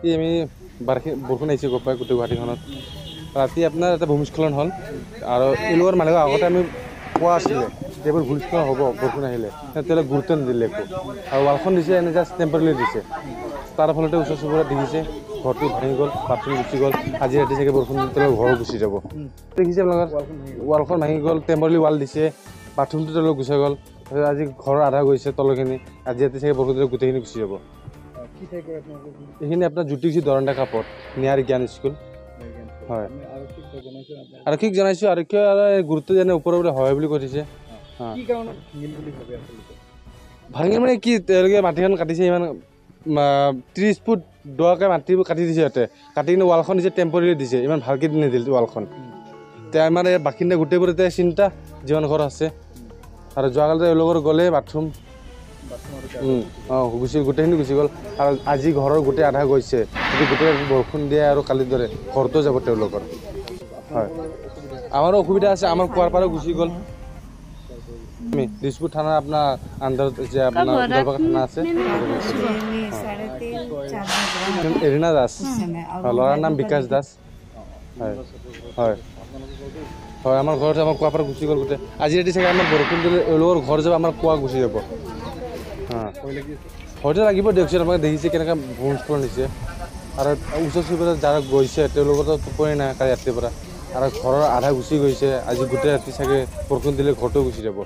এই আমি বৰষুণ আহিছে গোপাই গোটেই গুৱাহাটীখনত। ৰাতি আপোনাৰ এটা ভূমিস্খলন হ'ল আৰু এলোৱাৰ মানুহক আগতে আমি কোৱা আছিলে যে এইবোৰ ভূমিস্খলন হ'ব বৰষুণ আহিলে, তেওঁলোকে গুৰুত্ব নিদিলে একো। আৰু ৱালখন দিছে এনে জাষ্ট টেম্পৰেলি দিছে, তাৰ ফলতে ওচৰ চুবুৰীয়া দেখিছে ঘৰটো ভাঙি গ'ল, বাথৰুম গুচি গ'ল। আজি ৰাতি চাগে বৰষুণ দিলে তেওঁলোকৰ ঘৰো গুচি যাব। দেখিছে আপোনালোকৰ ৱালখন ভাঙি গ'ল, টেম্পৰেলি ৱাল দিছে, বাথৰুমটো তেওঁলোক গুচি গ'ল। তাৰপিছত আজি ঘৰৰ আধা গৈছে তলখিনি, আজি ৰাতি চাগে বৰষুণ দিলে গোটেইখিনি গুচি যাব। এইখিনি আপোনাৰ জ্যোতিষী দৰণ্ডা পথ, নিয়াৰ জ্ঞান স্কুল। হয়, আৰক্ষীক জনাইছোঁ, আৰক্ষীয়ে আৰু গুৰুত্ব দিয়া নাই, ওপৰৰ বোলে হয় বুলি কৈ দিছে। ভাঙি মানে কি, তেওঁলোকে মাটিখন কাটিছে ইমান 30 ফুট দকৈ মাটিবোৰ কাটি দিছে সিহঁতে, কাটি কিনে ৱালখন দিছে, টেম্পৰেৰী দিছে, ইমান ভালকৈ নিদিল ৱালখন। এতিয়া আমাৰ এই বাসিন্দা গোটেইবোৰ এতিয়া চিন্তা, যিমান ঘৰ আছে। আৰু যোৱাকালি এওঁলোকৰ গ'লে বাথৰুম অঁ গুচি গোটেইখিনি গুচি গ'ল। আৰু আজি ঘৰৰ গোটেই আধা গৈছে, যদি গোটেই বৰষুণ দিয়ে আৰু কালিৰ দৰে ঘৰটো যাব তেওঁলোকৰ। হয়, আমাৰো অসুবিধা আছে, আমাৰ কুঁৱাৰ পাৰো গুচি গ'ল। আমি দিছপুৰ থানাৰ আপোনাৰ আণ্ডাৰত যে আপোনাৰ উদালপাৰা থানা আছে, এৰিনা দাস, ল'ৰাৰ নাম বিকাশ দাস। হয় হয় হয়, আমাৰ ঘৰত আমাৰ কুঁৱাৰ পাৰ গুচি গ'ল গোটেই। আজি ৰাতি চাগে আমাৰ বৰষুণ দিলে এওঁলোকৰ ঘৰ যাব, আমাৰ কুঁৱা গুচি যাব। ভয়তো লাগিব দিয়কচোন, আপোনালোকে দেখিছে কেনেকৈ ভূমিস্খলন হৈছে। আৰু ওচৰ চুবুৰীয়া যাৰ গৈছে তেওঁলোকৰতো টোপনি নাই কালি ৰাতিৰ পৰা, আৰু ঘৰৰ আধা গুচি গৈছে। আজি গোটেই ৰাতি চাগে বৰষুণ দিলে ঘৰটো গুচি যাব।